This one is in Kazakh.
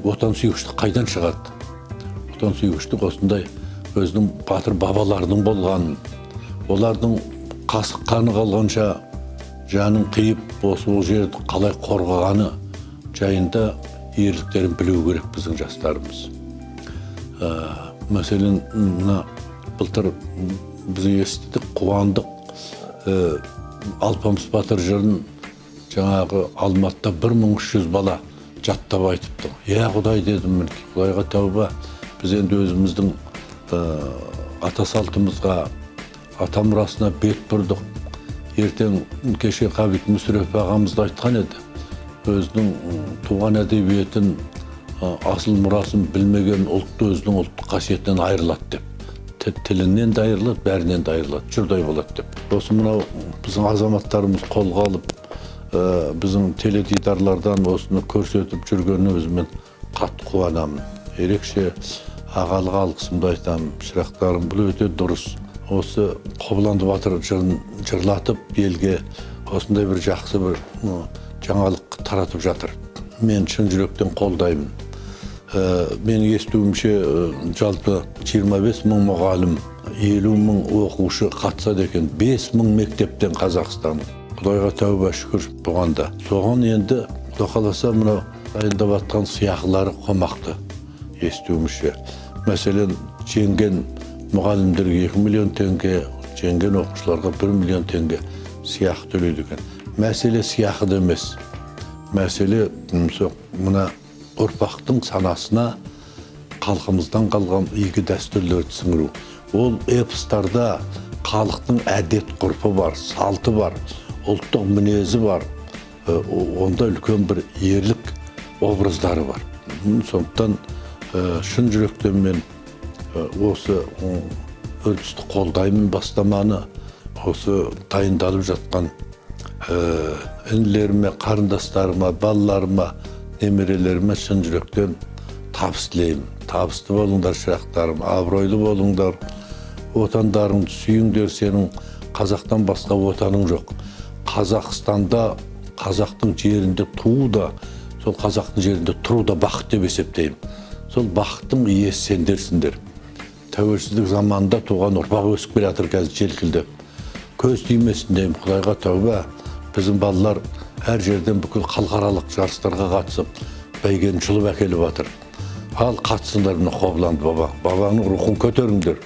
Отансүйгіштік қайдан шығады? Отансүйгіштік осындай өзінің батыр бабаларының болғанын, олардың қасық қаны қалғанша жанын қиып, осы ол жерді қалай қорғағаны жайында ерліктерін білу керек біздің жастарымыз. Мәселен, мына былтыр біз естідік, қуандық, Алпамыс батыр жырын жаңағы Алматыда 1300 бала жаттап айтыпты. Иә, Құдай дедім, мінекей, Құдайға тәуба, біз енді өзіміздің ата салтымызға, ата мұрасына бет бұрдық. Ертең, кеше Ғабит Мүсірепов ағамыз да айтқан еді, өзінің туған әдебиетін, асыл мұрасын білмеген ұлт өзінің ұлттық қасиетінен айырылады деп. Тілінен де айырылады, бәрінен де айырылады, жұрдай болады деп. Осы мынау біздің азаматтарымыз қолға алып, біздің теледидарлардан осыны көрсетіп жүргеніне өзімен қатты қуанамын. Ерекше ағалық алғысымды айтамын. Шырақтарым, бұл өте дұрыс. Осы Қобыланды батыр жырын жырлатып, елге осындай бір жақсы бір жаңалық таратып жатыр. Мен шын жүректен қолдаймын. Менің естуімше, жалпы 25 мың мұғалім, 50 мың оқушы қатысады екен, 5 мың мектептен Қазақстан. Құдайға тәуба, шүкір бұған да. Соған енді, Құдай қаласа, мынау дайындап жатқан сыйақылары қомақты, естуімше. Мәселен, жеңген мұғалімдерге 2 миллион теңге, жеңген оқушыларға 1 миллион теңге сыйақы төлейді екен. Мәселе сыйақыда емес, мәселе мына ұрпақтың санасына халқымыздан қалған игі дәстүрлерді сіңіру. Ол эпостарда халықтың әдет ғұрпы бар, салты бар, ұлттық мінезі бар. Онда үлкен бір ерлік образдары бар. Сондықтан шын жүректен мен осы үрдісті қолдаймын, бастаманы. Осы дайындалып жатқан інілеріме, қарындастарыма, балаларыма, немерелеріме шын жүректен табыс тілеймін. Табысты болыңдар, шырақтарым, абыройлы болыңдар, отандарыңды сүйіңдер. Сенің қазақтан басқа отаның жоқ. Қазақстанда, қазақтың жерінде туу да, сол қазақтың жерінде тұру да бақыт деп есептеймін. Сол бақыттың иесі сендерсіңдер. Тәуелсіздік заманында туған ұрпақ өсіп келе жатыр қазір желкілдеп. Көз тимесін деймін. Құдайға тәуба, біздің балалар әр жерден бүкіл халықаралық жарыстарға қатысып, бәйгені жұлып әкеліп жатыр. Ал қатысыңдар, мына Қобыланды бабаңның рухын көтеріңдер.